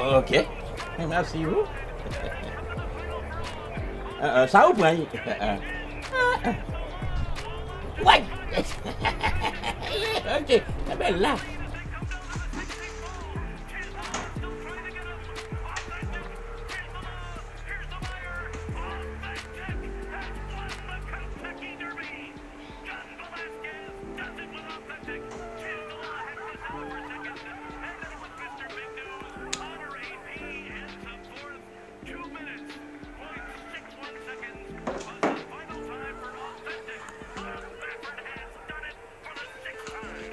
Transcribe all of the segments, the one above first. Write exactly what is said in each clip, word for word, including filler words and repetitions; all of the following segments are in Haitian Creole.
Ok. Merci vous. Ah, ah, sa ou pran? Ah, ah. Woy! Ok, e bèl la. Two minutes, point six one seconds was the final time for Authentic. Baffert has done it for the sixth time.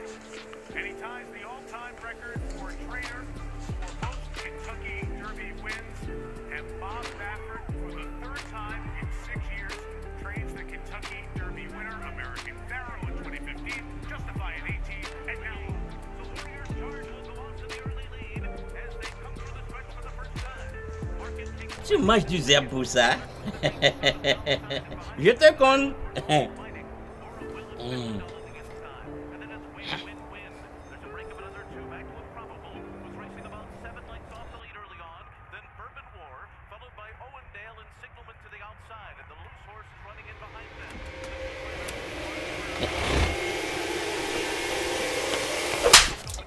And he ties the all-time record for trainer for most Kentucky Derby wins. And Bob Baffert, for the third time in six years, trains the Kentucky Derby winner, American Pharoah, in twenty fifteen, Justify in eighteen, and now Tu manges du zèb pour ça? Je te con. Hmm.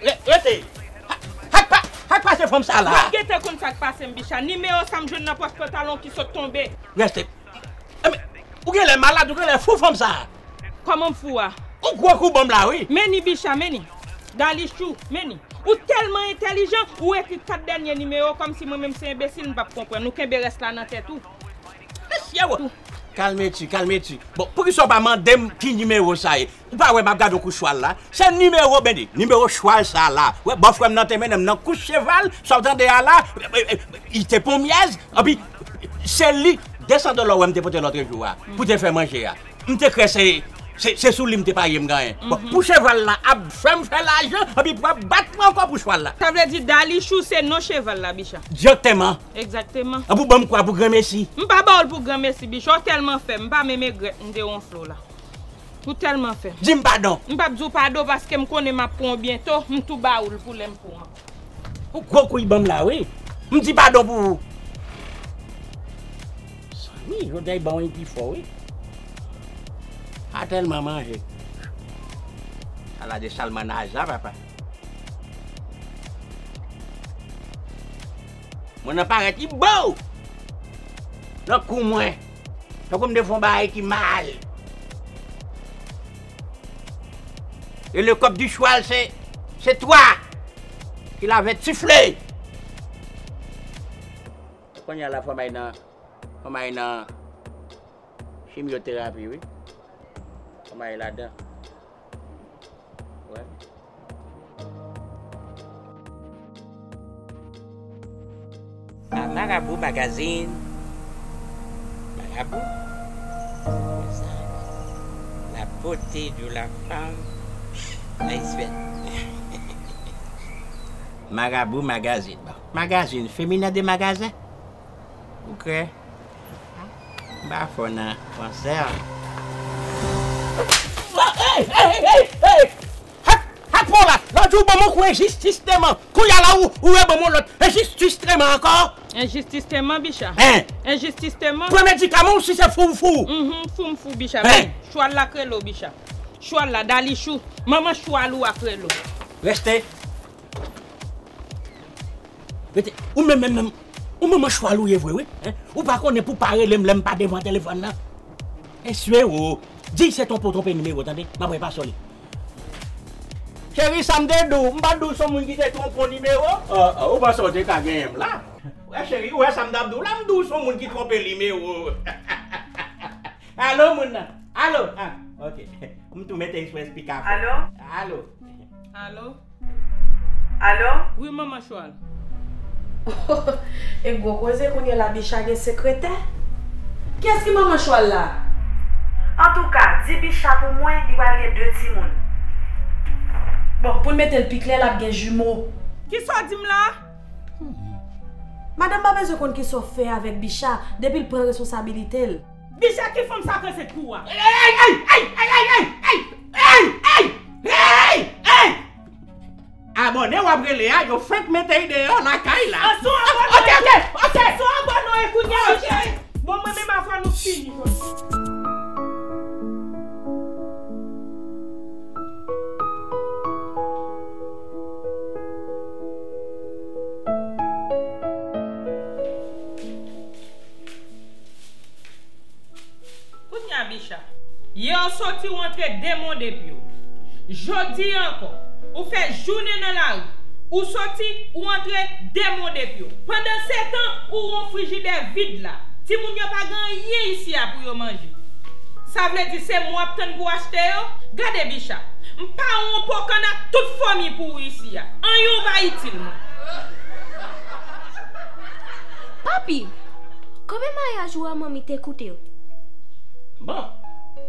Re-, rete. Sa k pa-, sa k pase fanm sa la? M gentan konn sa k pase m, Bicha. Nimewo sa m jwenn nan pòch pantalon ki sot tonbe. Rete. Enben, ou genlè malad, ou genlè fou fanm sa. Kòman m fou a? Ou gwo kou ban m la, wi. Men ni, Bicha, men ni. Dalichou, men ni. Ou tèlman entèlijan, ou ekri kat dènye nimewo kòmsi mwen menm se enbesil, m p ap konprann. Ou kenbe rès la nan tèt ou. Mesye, kalme ti, kalme ti. Bon, poukisa w pa mande m ki nimewo sa ye? Ou pa wè m ap gade yon kous chwal la? Se nimewo, men ni, nimewo chwal sa la. Wè, bòfrè m nan te mennen m nan kous cheval, sa w tande a la, e, e, e, li te ponmyèz, anpi se li, de san dola wè m te pote lòt jou a, pou te fè manje a. M te kwè se, se, se sou li m te parye m ganyen. Bon, pou cheval la ap fè m fè lajan, anpi pou ap bat mwen ankò pou chwal la. Sa vle di Dalichou se non cheval la, Bicha? Direkteman. Egzakteman. An pou ban m kwa pou granmesi. M pa ba w l pou granmesi, Bicha. Ou tèlman fè m, m pa menm egrèt m te wonfle w la. Ou tèlman fè m. Di m padon. M p ap di w padon paske m konnen m ap pran w byento, m tou ba ou l pou lè m pran w. Ou gwo kou li ban m la, wi. M di padon pou ou. Zanmi, jodi a li ban w li pi fò, wi. A tèlman manje. Ala de salmannaj la, papa. Mwen nan parèt li bo! Nan kou mwen. Tankou m te fè yon bagay ki mal. Et le coq du cheval, c'est, c'est toi qui l'avais sifflé. Kounye a la, fò m al nan, fò m al nan chimyoterapi, wi. Fò m al ladan. Wè. A Marabou Magazine. Marabou. La beauté de la femme haïtienne. Marabou Magazine. Bon, magazine féminin de magasin. Ou kwè? M pa fò nan fransè. Hey, hey, hey, hey! Hèt, hèt pa w la! Lòt jou w ban m yon kou enjistis teman. Kounye a la ou, ou reban m yon lòt enjistis teman ankò. Enjistis teman, Bicha. Hein? Enjistis teman. Pran medikaman w si se fou w fou. Mhm, fou m fou, Bicha. Hein? Chwal la k rele w, Bicha. Chwal la, Dalichou. Manman chwal ou a k rele w. Rete. Rete, ou menm, menm, menm, ou manman chwal ou ye vre, wi, hein? Ou pa konnen pou pa rele m lè m pa devan telefòn nan. Esye, o. Di se tonpon twonpe nimewo, tande? M ap repase w li. Cheri, sa m te di w, m pa t di w se yon moun ki te twonpe w nimewo? Ah, ah, ou panse w te ka genyen m la? Wè, cheri, ou wè sa m t ap di w la, m di w se yon moun ki twonpe nimewo. Alo, moun nan. Alo. Ah, ok. M tou mete espre spika fò. Alo? Alo. Alo? Alo? Wi, manman chwal. E gwo koze kounye la, Bicha gen sekretè? Kiyès ki manman chwal la? Antouka, di Bicha pou mwen, li pral gen de timoun. Bon, pou n mete l pi klè, l ap gen jimo. Kisa w di m la? Madanm pa bezwen konn kisa w fè avèk Bicha, depi l pran responsabilite l. Bicha, ki fanm sa k ranse kou a? Ey, ey, ey! Abòne w ap rele a, yo fenk mete l deyò lakay la. An sou Yè w soti, w antre, demon de pye w. Jodi a ankò, ou fè jounen nan lari. Ou soti, ou antre, demon de pye w. Pandansetan, ou wè yon frijidè vid la. Timoun yo pa gen anyen isi a pou yo manje. Sa vle di se mwen w ap tann pou w achte yo? Gade, Bicha, m pa wè yon pokan ak tout fanmi pou ou isi a. Anyen w pa itil mwen. Papi, konbyen maryaj ou a manmi te koute w? Bon,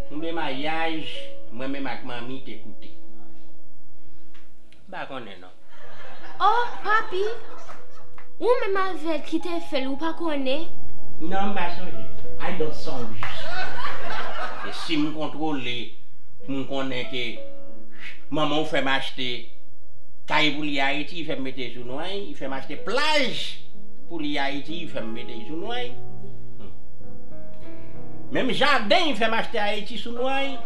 konbyen maryaj mwen menm ak manmi te koute? M pa konnen non. Oh, papi, ou menm avè l ki te fè l, ou pa konnen? Non, m pa sonje. I don't songe. E si m kontwole, pou m konnen ke manman w fè m achte kay pou li Ayiti, li fè m mete sou non l, li fè m achte plaj pou li Ayiti, li fè m mete sou non l. Hmm. Menm jaden, li fè m achte Ayiti sou non l.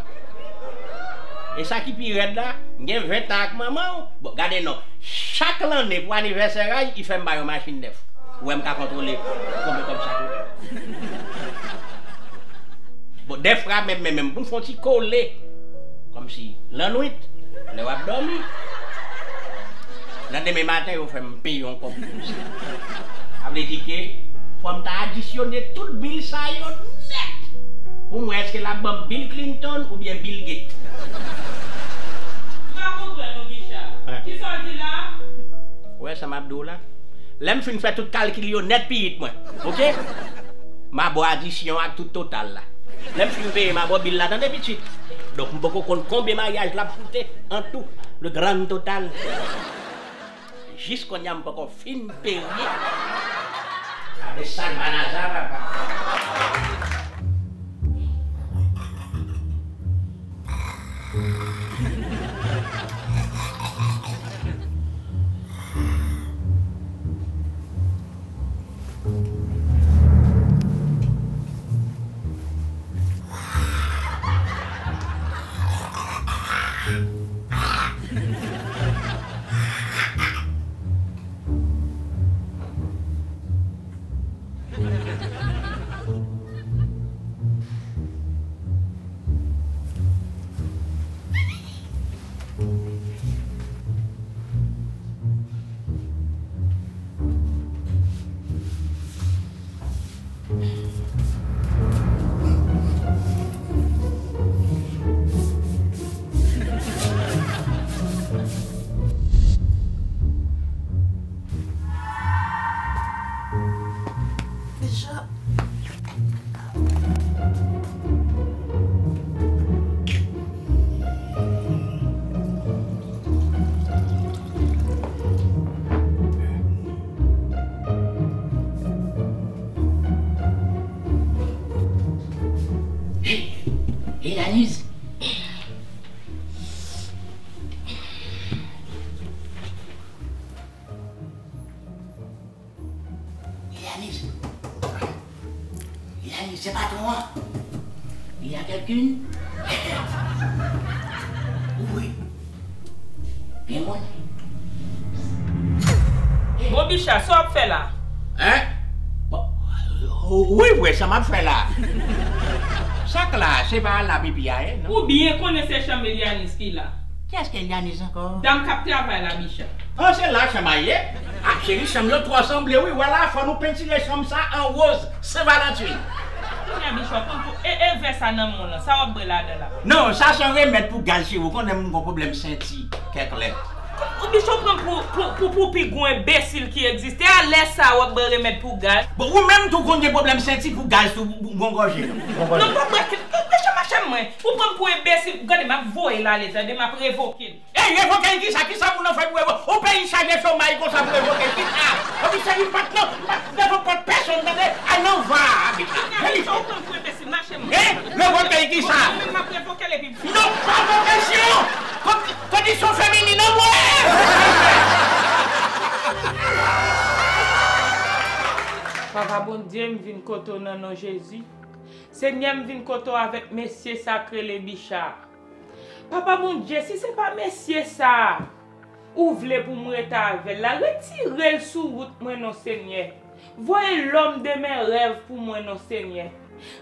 E sa ki pi rèd la, m gen ven tan ak manman w. Bon, gade non, chak lanne pou anivèsè a, li fè m ba yon machin nèf. Ou wè m ka kontwole konbyen kòb sa koute. Bon, dèfwa menm, menm, menm, pou n fè yon ti kole. Kòmsi, lannwit, lè w ap dòmi, nan demen maten, yo fè m peye yon kòb pou sa. Sa vle di ke fò m ta adisyone tout bil sa yo nèt pou m wè èske l ap ban m Bill Clinton oubyen Bill Gates. M pa konprann ou, Bicha. Kisa w di la? Ou wè sa m ap di w la? Lè m fin fè tout kalkil yo nèt, pitit mwen, oke? M a ba w adisyon ak tout total la. Lè m fin peye, m a ba w bil la, tande, pitit. Donk, m poko konn konbyen maryaj la ap koute an tou, le grand total. Jis kounye a, m poko fin peye. Gade sa, Manaza, papa. Hey, hey, Yanis. Yanis. Yanis, se patwon an. Il y a quelqu'un? Ouvri. Gen moun? Bon, Bicha, sa w ap fè la? Hein? Bon, wi, vre, sa m ap fè la. Sa k la, se pa la pipi a ye, non? Ou byen konnen se chanm Elianis ki la. Kiyès ki Elianis ankò? Dam k ap travay la, Bicha. Oh, se la chanm a ye? Ah, cheri, chanm yo twò sanble, wi. Wè la, fò nou pentire chanm sa an woz, Sen Valantin. Kounye a, Bicha, pran pou e, e vè sa nan men w lan, sa w ap bwè ladan la? Non, sa se yon remèd pou gaz, cheri. Ou konnen m gon pwoblèm senti, kèk lè. Ou Bicha, ou pran pou, pou, pou, pou pi gwo enbesil ki egziste. A lè sa, w ap bwè remèd pou gaz. Bon, ou menm tou konn gen pwoblèm senti pou gaz tou, ou gon gòje, non? Non, m p ap bwè, Bicha, mache mwen. Ou pran m pou enbesil. Gade, m ap voye l ale, tande, m ap revoke l. Ey, revoke l kisa? Kisa moun nan fè pou revoke? Yon peyi chaje chomaj konsa pou revoke l kisa? Epi cheri, m pa t nan, m pa t devan pòt pèsonn, tande? Al nan va a, Bicha. Kounye a, Bicha, ou pran m pou enbesil, mache mwen. Hein? Revoke l kisa? Mwen menm m ap revoke l epi. Non, pa pwofesyon! Kondi-, kondisyon feminin an mwen! Papa Bondye, m vin kote w nan non Jezi. Senyè, m vin kote w avèk mesye sa k rele Bicha. Papa Bondye, si se pa mesye sa a ou vle pou m rete avè l la, retire l sou wout mwen non, Senyè. Voye lòm de mè rèv pou mwen non, Senyè.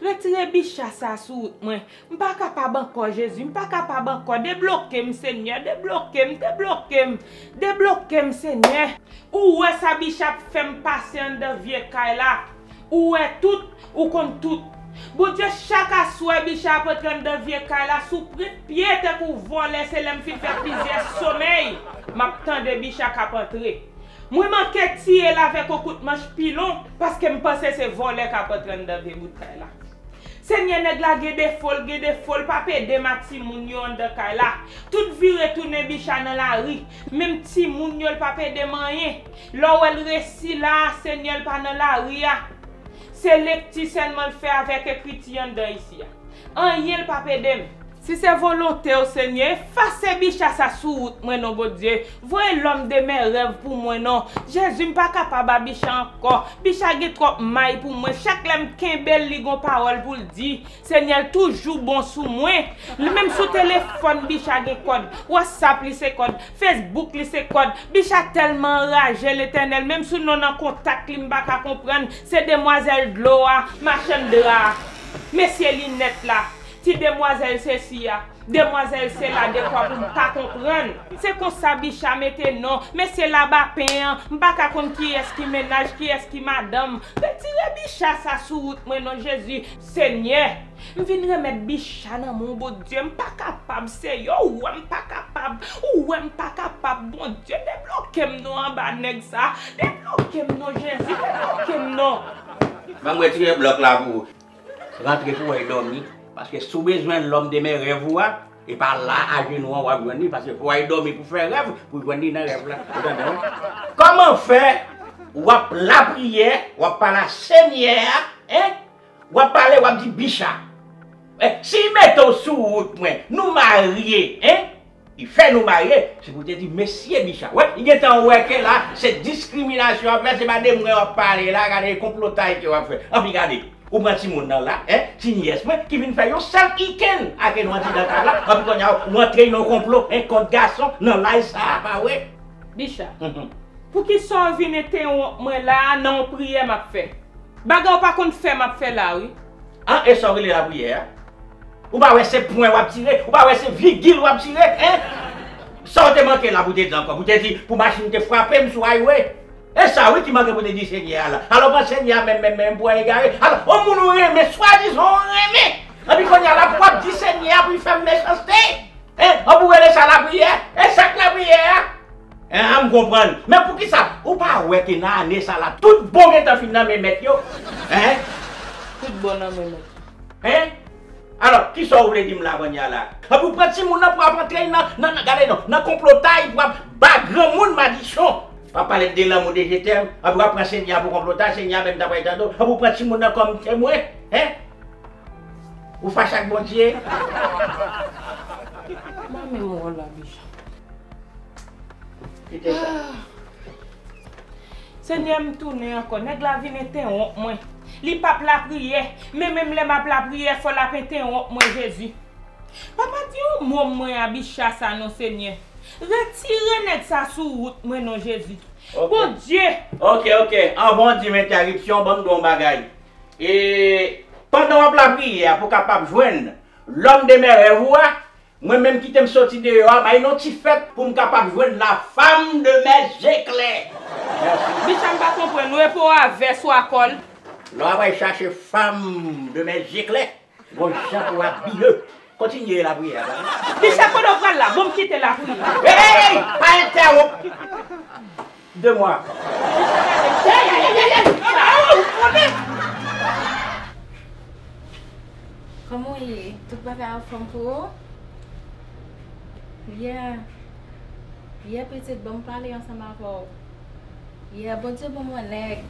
Retire Bicha sa sou wout mwen. M pa kapab ankò, Jezi. M pa kapab ankò. Debloke m, Senyè. Debloke m, debloke m. Debloke m, Senyè. Ou wè sa Bicha ap fè m pase anndan vye kay la. Ou wè tout, ou konn tout. Bondye, chak aswè Bicha ap antre anndan vye kay la, sou prit pye tankou vòlè, se lè m fin fè plizyè somèy, m ap tande Bicha k ap antre. Mwen manke tiye l avèk yon kout manch pilon, paske m panse se vòlè k ap antre anndan vye bout kay la. Senyè, nèg la gen defo l, gen defo l, p ap ede m a timoun yo anndan kay la. Tout vire tounen Bicha nan lari. Menm timoun yo, l p ap ede m anyen. Lè w wè l resi la, Senyè, l pa nan lari a. Se lekti sèlman l fè avèk ekriti anndan isi a. Anyen l p ap ede m. Si se volonte w, Senyè, efase Bicha sa sou wout mwen non, Bondye. Voye lòm de mè rèv pou mwen non. Jezi, m pa kapab a Bicha ankò. Bicha gen twòp may pou mwen. Chak lè m kenbe l, li gon pawòl pou l di. Senyè, l toujou bon sou mwen. Li menm sou telefòn, Bicha gen kòd. WhatsApp li se kòd. Facebook li se kòd. Bicha tèlman anraje, Letènèl. Menm sou non nan kontak li, m pa ka konprann. Se demwazèl dlo a, machann dra a, mesye linèt la, ti demwazèl sesi a, demwazèl sela, dekwa pou m pa konprann. Se konsa Bicha mete non. Mesye labapen an, m pa ka konn kiyès ki mennaj, kiyès ki madanm. Retire Bicha sa sou wout mwen non, Jezi. Senyè, m vin remèt Bicha nan men w, Bondye. M pa kapab, Senyè. Ou wè m pa kapab. Ou wè m pa kapab, Bondye. Debloke m non anba nèg sa. Debloke m non, Jezi. Debloke m non. Ban m retire blòk la pou ou. Rantre pou w al dòmi. Paske si w bezwen lòm de mè rèv ou a, e pa la ajenou an w ap jwenn li, paske fò w al dòmi pou fè rèv, pou jwenn li nan rèv la. Ou tande, wi? Kòman fè w ap lapriyè, w ap pale a Senyè a, en? W ap pale, w ap di Bicha. Eh, si l mete w sou wout mwen, nou marye, en? Li fè nou marye, se pou te di mesye Bicha. Wè, li gentan wè ke la, se diskriminasyon w ap fè, se pa de mwen w ap pale la, gade konplotay ke w ap fè. Anpi gade, ou pran timoun nan la, en, ti nyès mwen, ki vin fè yon sèl ikenn ake nou andidan kay la, anpi kounye a, ou antre nan yon konplo, en, kont gason, nan laj sa a, pa vre? Bicha, mhm, poukisa w vin entewonp mwen la a nan yon priyè m ap fè? Bagay ou pa konn fè m ap fè la, wi. An, e sa w rele lapriyè a? Ou pa wè se pwen w ap tire? Ou pa wè se vigil w ap tire, en? Sa w te manke la pou te di ankò? Pou te di, pou machin te frape m sou highway? E sa, wi, ki manke pou te di Senyè a la. Alò, pran Senyè a menm, menm, menm pou egare. Alò, yon moun ou renmen, swadizan ou renmen. Anpi kounye a la, pou w ap di Senyè a pou l fè m mechanste. En, an pou rele sa lapriyè? E sa k lapriyè a? En, an m konprann. Men poukisa ou pa wè ke nan ane sa la, tout bon gentan fin nan men mèt yo? En? Tout bon nan men mèt yo. En? Alò, kisa w vle di m la kounye a la? An pou pran timoun nan pou ap antre nan, nan, nan, gade non, nan konplotay pou ap ba granmoun madisyon. W ap pale de lanmou de je t'aime, an pou w ap pran Senyè a pou konplotay, Senyè a menm ta pral tande w, an pou pran timoun nan kòm temwen, en? Ou fache ak Bondye? Mwen menm wòl la, Bicha. Kite sa. Senyè, m tounen ankò. Nèg la vin entewonp mwen. Li p ap lapriyè. Men menm lè m ap lapriyè, fò l ap entewonp mwen, Jezi. Papa, di yon mo mwen a Bicha sa non, Senyè. Retire nèg sa sou wout mwen non, Jezi. Ok. Bondye! Ok, ok. Anvan w di m entèripsyon, ban m di w yon bagay. E pandan w ap lapriyè a pou w kapab jwenn lòm de mè rèv ou a, mwen menm kite m soti deyò a, bay non ti fèt pou m kapab jwenn la femme de mes éclairs. Mèsi. Bicha, m pa konprann, repo a vès ou a kòl. Lè w ap al chache femme de mes éclairs, gon jan pou w abiye. Kontinye lapriyè a, tande. Bicha, kote w pral la? Bon, m kite lapriyè. Hey, pa entèwonp. De mwa. Kòman w ye? Tout bagay anfòm pou ou? Yeah. Yeah, pitit, ban m pale ansanm avè w. Yeah, Bondye ban mwen nèg.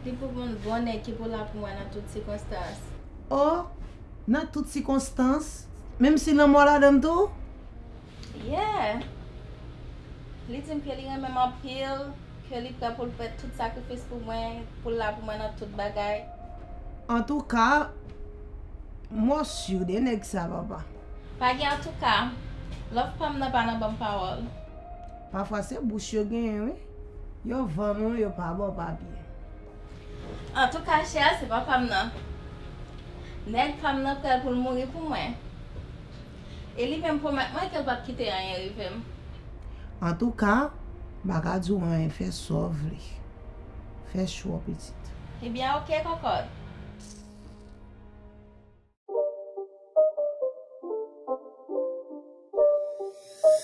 Li pou ban m bon nèg ki pou la pou mwen nan tout sikonstans. Oh, nan tout sikonstans? Menm si lanmò ladan l tou? Yeah. Li di m ke li renmen m anpil, ke li prè pou l fè tout sakrifis pou mwen, pou l la pou mwen nan tout bagay. Antouka, m wi si de nèg sa, papa. Pa gen antouka. Love pa m nan pa nan ban m pawòl. Pafwa se bouch yo genyen, wi. Yo vann ou, yo pa ba w papye. Antouka, chè a se papa m nan. Nèg pa m nan prè pou l mouri pou mwen. E li menm pwomèt mwen ke l p ap kite anyen rive m. Antouka, m pa ka di w anyen, fè sa w vle. Fè cho w, pitit. Ebyen, oke, kòkòt.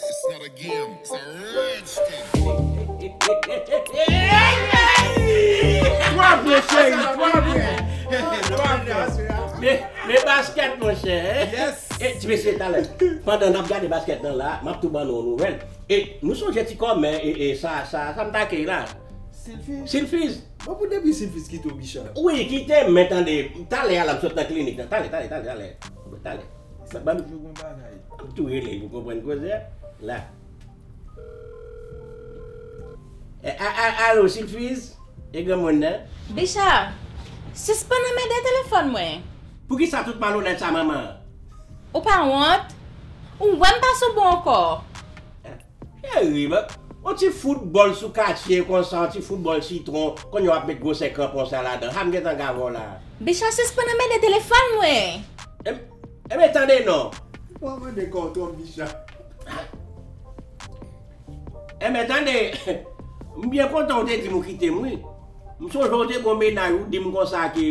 It's not a game, it's a rich thing. Twa byen, cheri, twa byen. Twa byen. Men, men baskèt, monchè, hein? Yes. E, ti mesye, talè, pandan n ap gade baskèt nan la, m ap tou ban nou yon nouvèl. E, nou sonje ti kòmè, e, e, sa, sa, sa m take la. Silfiz? Silfiz. Bon, pou depi Silfiz kite w, Bicha. Wi, kite m, men tande, talè a la, m sot nan klinik nan. Talè, talè, talè, talè. Talè. Sa ban m toujou gon bagay. M ap tou rele pou konprann koze a. La. E, a, a, alo, Silfiz? E granmoun nan? Bicha, sispann anmède telefòn mwen. Poukisa tout malonèt sa, manman? Ou pa wont? Ou wè m pa sou bon ankò. Cheri, ba, yon ti foutbòl sou katye konsa, yon ti foutbòl sitwon, kounye a w ap met gwosè kranpon sa ladan. Ha, m gentan gave w la. Bicha, sispann anmède telefòn mwen. Em, Ebyen, tande non. Ou pa mande kò w twòp, Bicha. Enben, tande, m byen kontan w te di m ou kite m, wi. M sonje w te gon mennaj ou di m konsa ke,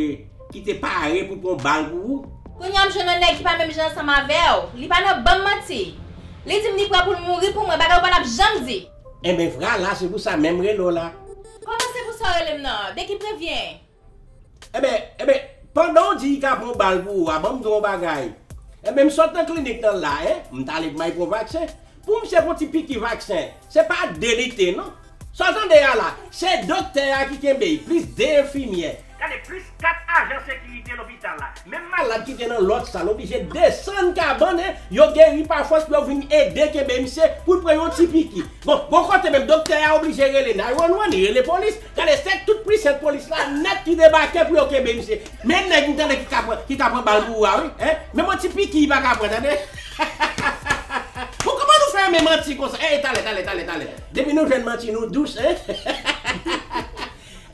ki te pare pou pran bal pou ou. Kounye a m jwenn yon nèg ki pa menm jan ansanm avè w. Li pa nan ban m manti. Li di m li prè pou l mouri pou mwen, bagay ou pa t ap janm di. Enben, vwala, se pou sa menm m rele w la. Kòman se pou sa w rele m nan? De ki prevyen? Enben, enben, pandan w di y ka pran bal pou ou a, ban m di w yon bagay. Enben, m sot nan klinik nan la, en, m t ale pou m al pran vaksen. Pou misye pran ti piki vaksen, se pa de li te, non. Sa w tande a la, se doktè a ki kenbe y, plis de enfimyè. Gade, plis kat ajan sekirite lopital la. Menm malad ki te nan lòt sal oblije desann kabann, en, yo geri pa fòs pou yo vin ede kenbe misye pou l pran yon ti piki. Bon, bò kote menm, doktè a oblije rele nine one one, li rele polis. Gade, se tout pwisans polis la nèt ki debake pou yo kenbe misye. Men nèg m tande ki ka pran, ki ka pran bal pou ou a, wi, en. Menm yon ti piki li pa ka pran, tande. Bon, kòman nou fè renmen manti konsa? Ey, talè, talè, talè, talè. Depi nou jwenn manti, nou dous, en.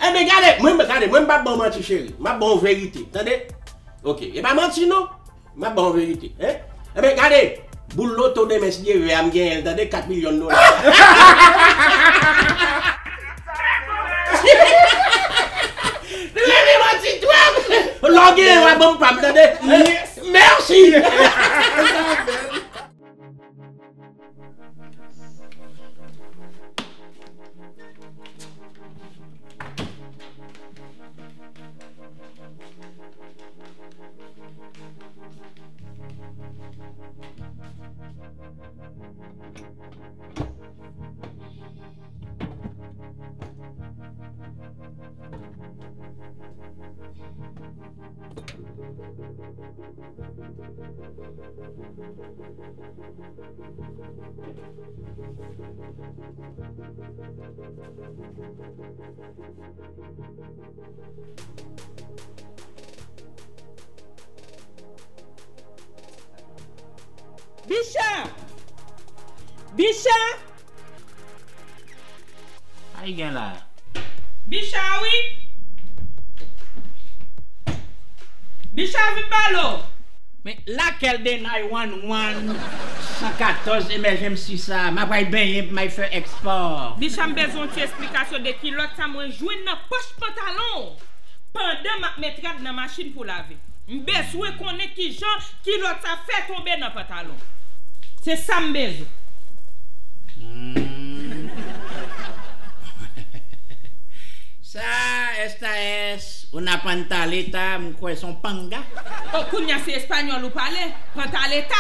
Enben, gade, mwen, gade, mwen m p ap ba w manti, cheri. M ap ba w verite, tande. Oke, e pa manti, non. M ap ba w verite, en? Enben, gade, boul loto demen, si Dye vle a, m genyen l, tande, kat milyon dola. Li rele manti twòp! Lè w genyen, w a ban m pa m, tande? Mèsi! Bicha! Bicha! Sa ki gen la? Bicha, wi. Bicha, vin pale w. Men lakèl de nine one one, san katòz emergency sa? M ap pral benyen pou m al fè espò. Bicha, m bezwen yon ti esplikasyon de kilòt sa mwen jwenn nan pòch pantalon w pandan m ap met rad nan machin pou lave. M bezwen konnen kijan kilòt sa fè tonbe nan pantalon. Se sa m bezwen. Hmm. Sa, esta es una pantaleta, m kwè se yon panga. O, kounye a se espanyòl ou pale? Pantaleta?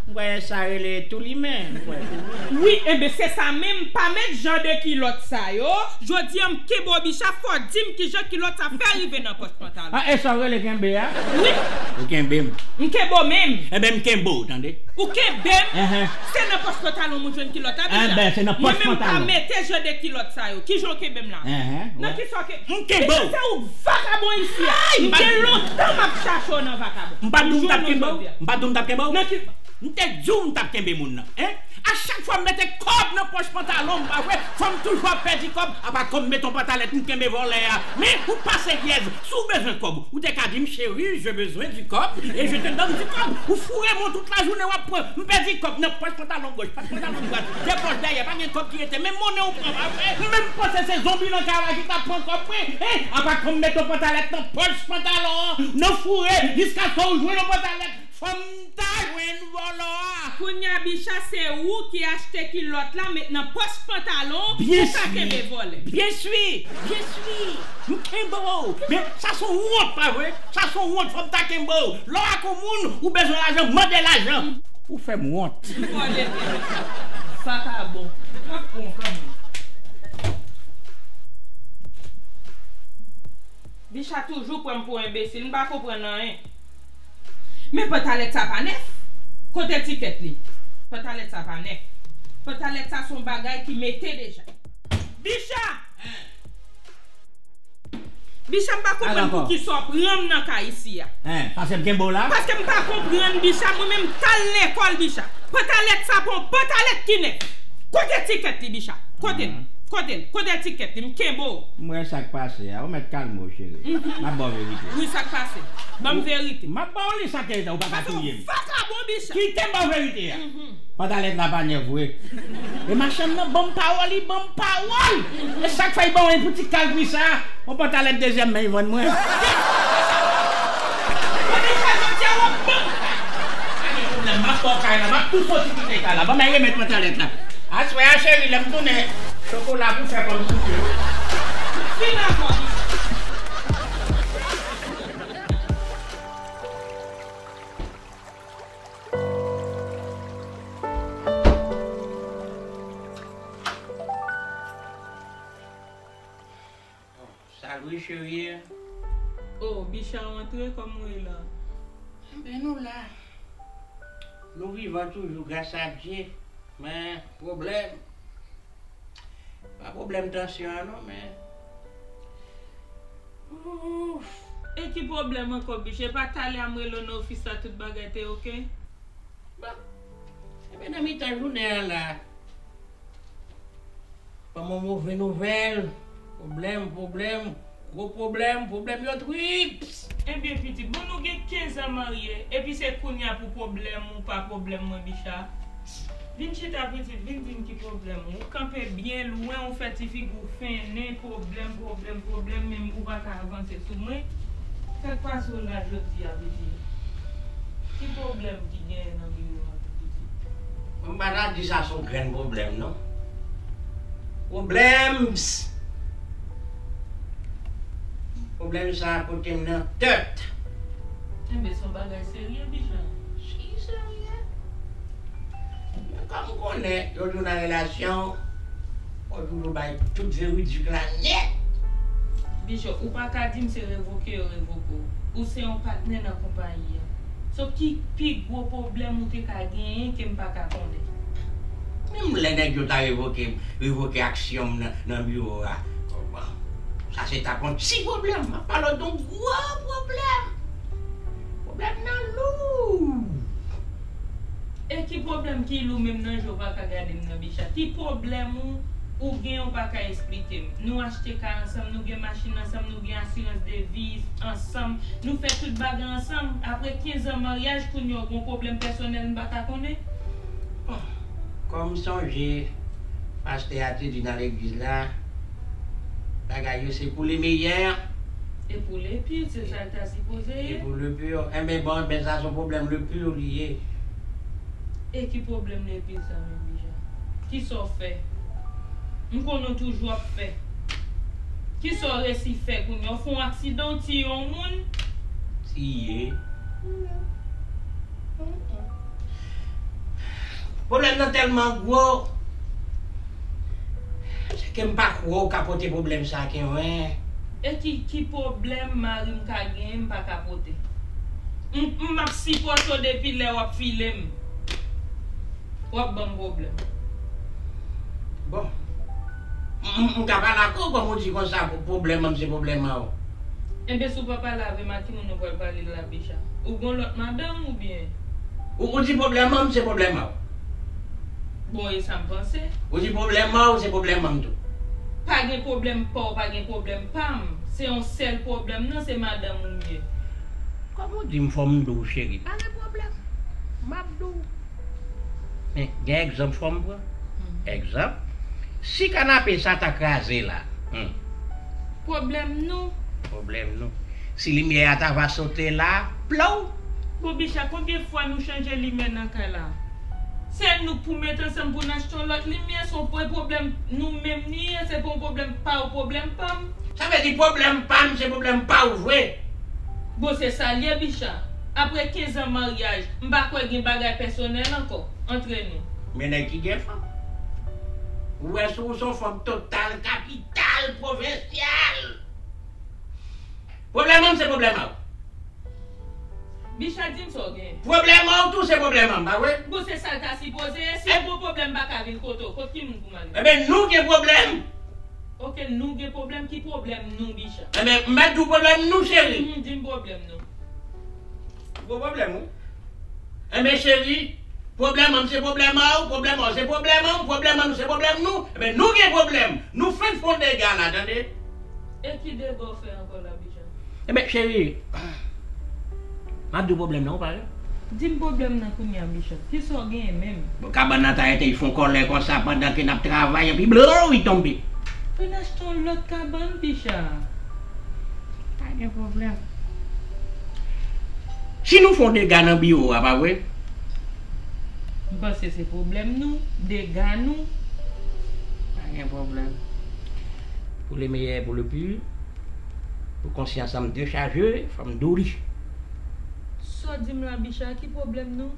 M kwè sa rele tou limen, m kwè tou limen. Wi, enben se sa menm, pa met jan de kilòt sa yo. Jodi a m kenbe w, Bicha, fò w di m kijan kilòt sa fè rive nan pòch pantalon. Ah, e sa w rele kenbe a? Wi. Ou kenbe m. M kenbe w menm. Enben, m kenbe w, tande. Ou kenbe m? Enhen. Se nan pòch pantalon m ou jwenn kilòt la, Bicha. Enben, se nan pòch pantalon. Mwen menm m pa mete jan de kilòt sa yo. Kijan w kenbe m la? Enhen, nan kisa w ke... M kenbe w. Bicha, se ou k vakabon isi a. M gen lontan m ap chache w nan vakabon. M pa di w m t ap kenbe w? M pa di w m t ap kenbe w? Nan ki... M te di w m t ap kenbe moun nan. En? A Chak fwa m mete kòb nan pòch pantalon m, pa vre, fò m toujou ap pèdi kòb. Apa kòm m mete yon pantalèt, m kenbe vòlè a. Men, ou pa seryèz. Si w bezwen kòb, ou te ka di m, chérie, j'ai besoin du cob, et je te donne du cob. Ou foure m tout lajounen, w ap pran. M pèdi kòb nan pòch pantalon gòch, pòch pantalon dwat, de pòch dèyè, pa gen kòb ki rete. Men monnen ou pran, pa vre. M menm panse se zonbi nan kay la ki t ap pran kòb mwen. Hein? Apa kòm m mete yon pantalèt nan pòch pantalon an, nan foure, jiskaske w jwenn yon pantalèt. Fò m ta jwenn vòlò a. Kounye a, Bicha, se ou ki achte kilòt la, met nan pòch pantalon, ou ka kenbe vòlè. Bien sûr, bien sûr. M kenbe w. Men sa se yon wont, pa vre? Sa se yon wont, fò m ta kenbe w. Lè w ak yon moun, ou bezwen lajan, mande lajan. Ou fè m wont. M vòlè, Bicha. Sa ka bon. M ap pran kanmenm. Bicha toujou pran m pou enbesil, m pa konprann anyen. Men pantalèt sa pa nèf. Kote tikèt li? Pantalèt sa pa nèf. Pantalèt sa se yon bagay ki mete deja. Bicha! Bicha, m pa konprann pou kisa w pran m nan kay isi a. Hein, paske m kenbe w la? Paske m pa konprann, Bicha, mwen menm m t al lekòl, Bicha. Pantalèt sa pa yon pantalèt ki nèf. Kote tikèt li, Bicha? Kote l? Kote l? Kote tikèt li? M kenbe w. M wè sa k pase a. Ou mèt kalme w, cheri. M ap ba w verite. Wi, sa k pase? Ban m verite. M ap ba w li, sa ke ou pa ka touye m. Ou vakabon, Bicha. Kite m ba w verite a. Pantalèt la pa nèf vre. E machann nan ban m pawòl, li ban m pawòl. E sa k fè l ban mwen pou ti kal pri sa. Yon pantalèt dezyèm men li vann mwen. Kote sa jodi a w ap ban m? Pa gen pwoblèm, m ap ba w kay la, m ap tou soti kite kay la. Ban m al remèt pantalèt la. Aswè a, cheri, lè m tounen, chokola pou fè kòm soupe. Fin avè w. Salut, chérie. Oh, Bicha, w antre, kòman w ye la? Enben, nou la. Nou vivan toujou, gras a Dye. Men, pwoblèm. Pa pwoblèm tansyon an, non, men. Ouf. E ki pwoblèm ankò, Bicha? E pa talè a m rele w nan ofis la, tout bagay te oke? Bon. Enben, nan mitan jounen an la, ban m yon move nouvèl. Pwoblèm, pwoblèm, gwo pwoblèm, pwoblèm yo trips. Enben, pitit, bon, nou gen kenz an marye, epi se kounye a pou pwoblèm ou pa pwoblèm mwen, Bicha. Vin chita, pitit, vin di m ki pwoblèm ou. Ou kanpe byen lwen, ou fè ti figi w fennen, pwoblèm, pwoblèm, pwoblèm, men ou pa ka avanse sou mwen. Sa k pase w la jodi a, pitit? Ki pwoblèm ki genyen nan biwo a, pitit? Mwen pa ta di sa se yon grenn pwoblèm, non. Pwoblèm! Pwoblèm sa a pote m nan tèt. Enben, se yon bagay serye, Bicha. Si serye. Men kòm m konnen, yon jou nan relasyon, fò w toujou bay tout veridik la nèt. Bicha, ou pa ka di m se revoke yo revoke w. Ou se yon patnè nan konpayi a. So, ki pi gwo pwoblèm ou te ka genyen ke m pa ka konnen? Menm lè nèg yo ta revoke m, revoke aksyon m nan, nan biwo a. Bon, sa se t ap yon ti pwoblèm. M ap pale w de yon gwo pwoblèm. Pwoblèm nan lou. E ki pwoblèm ki lou menm nan je w pa ka gade m nan, Bicha? Ki pwoblèm ou, ou gen ou pa ka esplike m? Nou achte kay ansanm, nou gen machin ansanm, nou gen asirans de vi ansanm, nou fè tout bagay ansanm. Apre kenz an maryaj, kounye a w gen yon pwoblèm pèsonèl m pa ka konnen? Bon, kòm sonje pastè a te di nan legliz la, bagay yo se pou le meyè. E pou le pire, se sa l ta sipoze ye. E pou le pire. Enben, bon, enben, sa se yon pwoblèm le pire li ye. E ki pwoblèm le pire sa menm, Bicha? Kisa w fè? M konnen w toujou ap fè. Kisa w resi fè kounye a? W fè yon aksidan, w tiye yon moun? Tiye? Pwoblèm nan tèlman gwo, se ke m pa kwè w ka pote pwoblèm sa ke mwen. E ki, ki pwoblèm mari m ka genyen m pa ka pote? M, m ap sipòte w depi lè w ap file m. W ap ban m pwoblèm. Bon. M, m, m ka pale ak ou, kòm ou di konsa, pwoblèm an m se pwoblèm a w. Enben, si w pa pale avè m, a ki moun ou pral pale l la, Bicha? Ou gon lòt madanm oubyen? Ou, ou di pwoblèm an m se pwoblèm a w. Bon, e sa m panse. Ou di pwoblèm mwen ou se pwoblèm mwen tou? Pa gen pwoblèm pa w, pa gen pwoblèm pa m. Se yon sèl pwoblèm nan, se madanm ou m ye. Kòman w di m fò m di w cheri? Pa gen pwoblèm. M ap di w. Men, gen egzanp fò m pran. Egzanp, si kanape sa ta kraze la, hmm, pwoblèm nou. Pwoblèm nou. Si limyè a ta va sote la, plow! Bon, Bicha, konbyen fwa nou chanje limyè nan kay la? Se nou k pou met ansanm pou n achte yon lòt limyè, se yon pwoblèm nou menm ni ye, se pa yon pwoblèm pa w, pwoblèm pa m. Sa vle di pwoblèm pa m, se pwoblèm pa w vre. Bon, se sa l ye, Bicha. Apre kenz an maryaj, m pa kwè gen bagay pèsonèl ankò antre nou. Men nèg ki gen fanm. Ou wè si w se yon fanm total, kapital, pwovensyal. Pwoblèm an m se pwoblèm a w. Bicha, di m sa w gen. Pwoblèm an w tou se pwoblèm an m, pa vre? Bon, se sa l ta sipoze ye. Si w gen pwoblèm, m pa ka vin kote w. Kot ki moun pou m ale? Enben, nou gen pwoblèm. Oke, nou gen pwoblèm. Ki pwoblèm nou, Bicha? Enben, m mèt di w pwoblèm nou, cheri. Mhm, di m pwoblèm nou. Gwo pwoblèm, wi. Enben, cheri, pwoblèm an m se pwoblèm a w, pwoblèm an w se pwoblèm an m, pwoblèm an nou se pwoblèm nou. Enben, nou gen pwoblèm. Nou fenk fè yon dega la, tande? E ki dega w fè ankò la, Bicha? Enben, cheri, m ap di w pwoblèm nan, ou pare? Di m pwoblèm nan kounye a, Bicha. Kisa w genyen menm? Bon, kabann nan ta rete, li fè yon kòlè konsa pandan ke n ap travay, epi blan, li tonbe. Pou n achte yon lòt kabann, Bicha. Pa gen pwoblèm. Si nou fè yon dega nan biwo a, pa vre? M panse se pwoblèm nou, dega nou. Pa gen pwoblèm. Pour le meilleur et pour le pire, pou konsyans an m dechaje, fò m douri. Sa w di m la, Bicha, ki pwoblèm nou?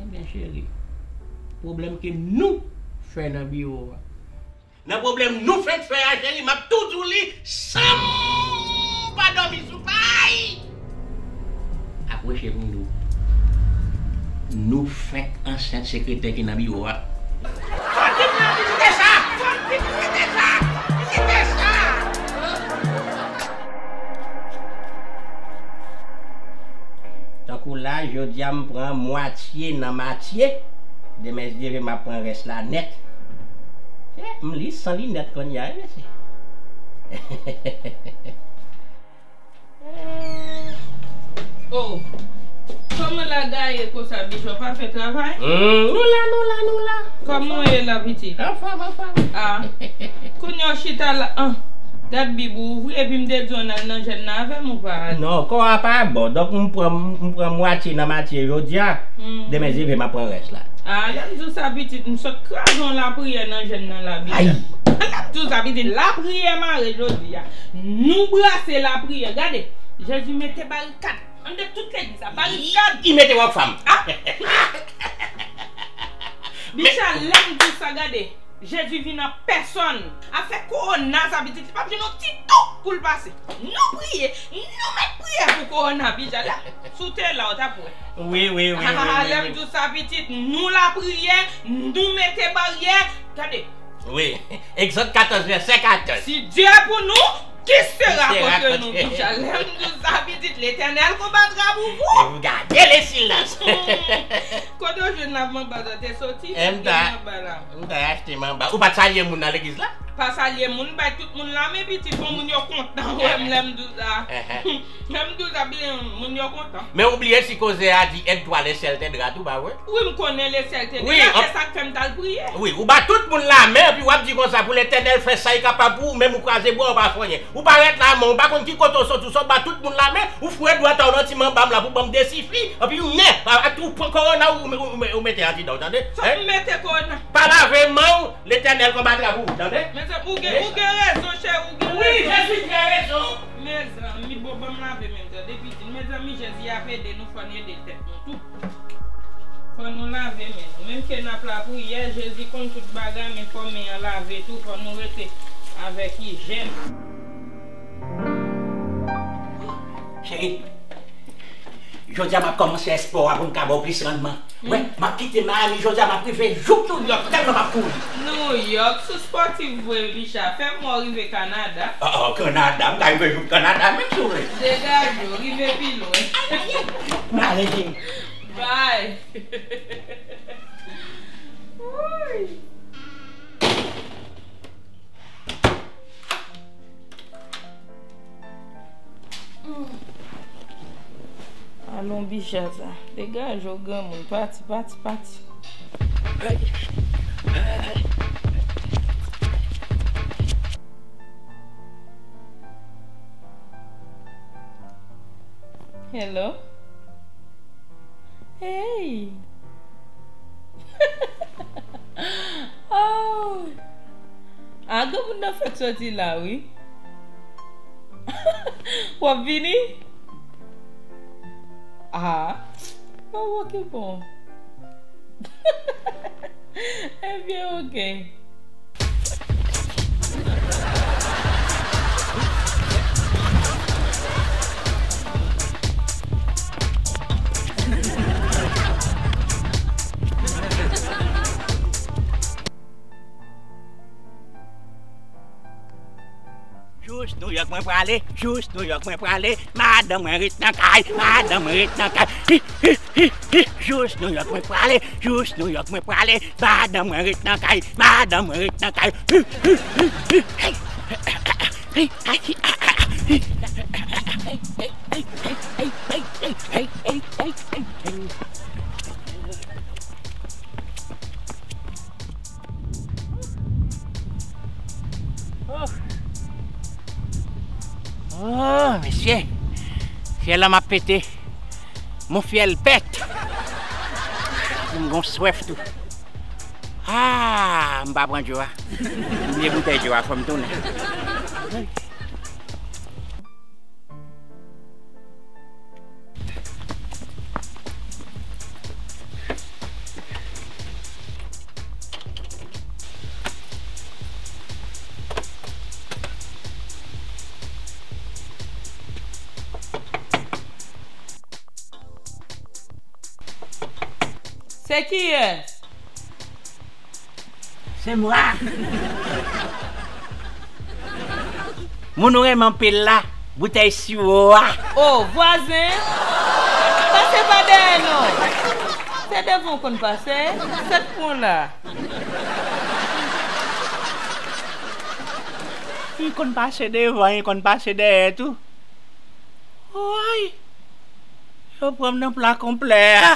Ebyen, cheri, pwoblèm ke nou fè nan biwo a. Nan pwoblèm nou fenk fè a, cheri, m ap tou di w li san m pa dòmi sou pay. Apwoche pou m di w. Nou fenk ansent sekretè ki nan biwo a. Fò w di m nan kite sa! Fò w di m kite sa! Kite sa! Tankou la, jodi a m pran mwatye nan matye. Demen, si Dye vle, m ap pran rès la nèt. Eh, m li san linèt kounye a, wi, mesye. Oh, kòman la gaye konsa, Bicha, w pa fè travay? Hmm, nou la, nou la, nou la. Kòman w ye la, pitit? Anfòm, anfòm. Ah, kounye a w chita la, ah, gad bib ou ouvri, epi m te di w n al nan jèn nan avè m, ou pa al. Non, kò a pa bon, donk m pran, m pran mwatye nan matye jodi a, hmm, demen si Dye vle m ap pran rès la. Ah, lè m di w sa, pitit, m sot kraze yon lapriyè nan jèn nan la, Bicha. Ay! Lè m di w sa, pitit, lapriyè mare jodi a. Nou brase lapriyè. Gade, Jezi mete barikad anndan tout legliz la. Barikad! Li mete Rockfam. Ah! Bicha, lè m di w sa, gade, Jezi vin an pèsòn. Afè kowona sa, pitit, li p ap jwenn yon ti tou pou l pase. Nou priye, nou mèt priye pou kowona, Bicha. Lè, si w te la, w t ap wè. Wi, wi, wi, wi, wi, lè m di w sa, pitit, nou lapriyè, nou mete baryè. Gade. Wi, Egzòd katòz, vèsè katòz. Si Dye pou nou, qui sera contre nous? Bicha, lè m di w sa, pitit, Letènèl konbatra pou ou. E w gade le silans. Kote w jwenn la manba sa te soti? M ta, m ta achte manba. Ou pa t salye moun nan legliz la? Pa salye moun, bay tout moun lamen, pitit, bon, moun yo kontan wè m lè m di w sa. Lè m di w sa, byen, moun yo kontan. Men ou bliye si koze a di aide-toi, le ciel t'aidera tou, pa vre? Wi, m konnen le ciel t'aidera. Wi, se sa k fè m t al priye. Wi, ou ba tout moun lamen, epi w ap di konsa pou Letènèl fè sa li kapab pou ou, menm ou kwaze bra, ou pa fè anyen. Ou parèt la, men ou pa konn ki kote w soti, ou sot ba tout moun lamen, ou foure dwèt ou nan ti manba m la pou ban m de sifi, epi ou men, a, a, ou pran kowona, ou, ou, ou, ou mete andidan, ou tande? Sa m mete kowona? Pa lave men w, Letènèl konbatra pou ou, tande? Mezanmi, ou gen, ou gen rezon, cheri, ou gen rezon. Wi, Jezi gen rezon. Mezanmi, bon, ban m lave men m, tande, pitit. Mezanmi, Jezi ap ede nou, fò n ede tèt nou tou. Fò nou lave men nou. Menm ke n ap lapriyè, Jezi konn tout bagay, men fò men an lave tou, fò nou rete avèk ijèn. Cheri, jodi a m ap kòmanse espò a pou m ka ba w plis rannman. Wè, m ap kite Miami jodi a, m ap rive jouk Nouyòk, tèlman m ap kouri. Nouyòk, sou spòtif vre, Bicha. Fè m wè w rive Kanada. Ah, ah, Kanada, m ka rive jouk Kanada, menm si w vle. Degaje w, rive pi lwen. M ale, cheri. Bye. Woy! Alon bicha sa. Degaje w granmoun. Pati, pati, pati. Hello? Hey! Oh! A, granmoun nan fèk soti la, wi. W ap vini? A, bon, oke, bon. Ebyen, oke. Jous Nouyòk mwen prale, jous Nouyòk mwen prale, madanm mwen ret nan kay, madanm mwen ret nan kay. Hi, hi, hi, hi, hi. Jous Nouyòk mwen prale, jous Nouyòk mwen prale, madanm mwen ret nan kay, madanm mwen ret nan kay. Hi, hi, hi, hi, hi. Oh. Oh, mesye. Fyèl la m ap pete. Mon fyèl pèt. M gon swèf tou. Ah, m pa pran dlo a. M vye boutèy dlo a, fò m tounen. Se kiyès? Se mwa. Moun ou renmen anpil la, boutèy siwo a. O, vwazen, pase pa dèyè non. Se devan w konn pase, sèt pon la. Li konn pase devan, li konn pase dèyè tou. Woy! Yo pran m nan pla konplè a.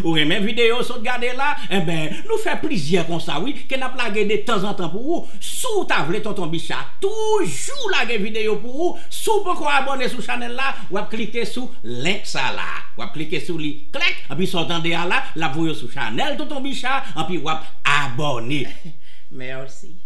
Ou renmen videyo w sot gade la? Enben, nou fè plizyè konsa wi, ke n ap lage de tanzantan pou ou. Si w ta vle Tonton Bicha toujou lage videyo pou ou, si w poko abòne sou chanèl la, w ap klike sou link sa la. W ap klike sou li, klèk, anpi sa w tande a la, l ap voye w sou chanèl Tonton Bicha, anpi w ap abòne. Mèsi.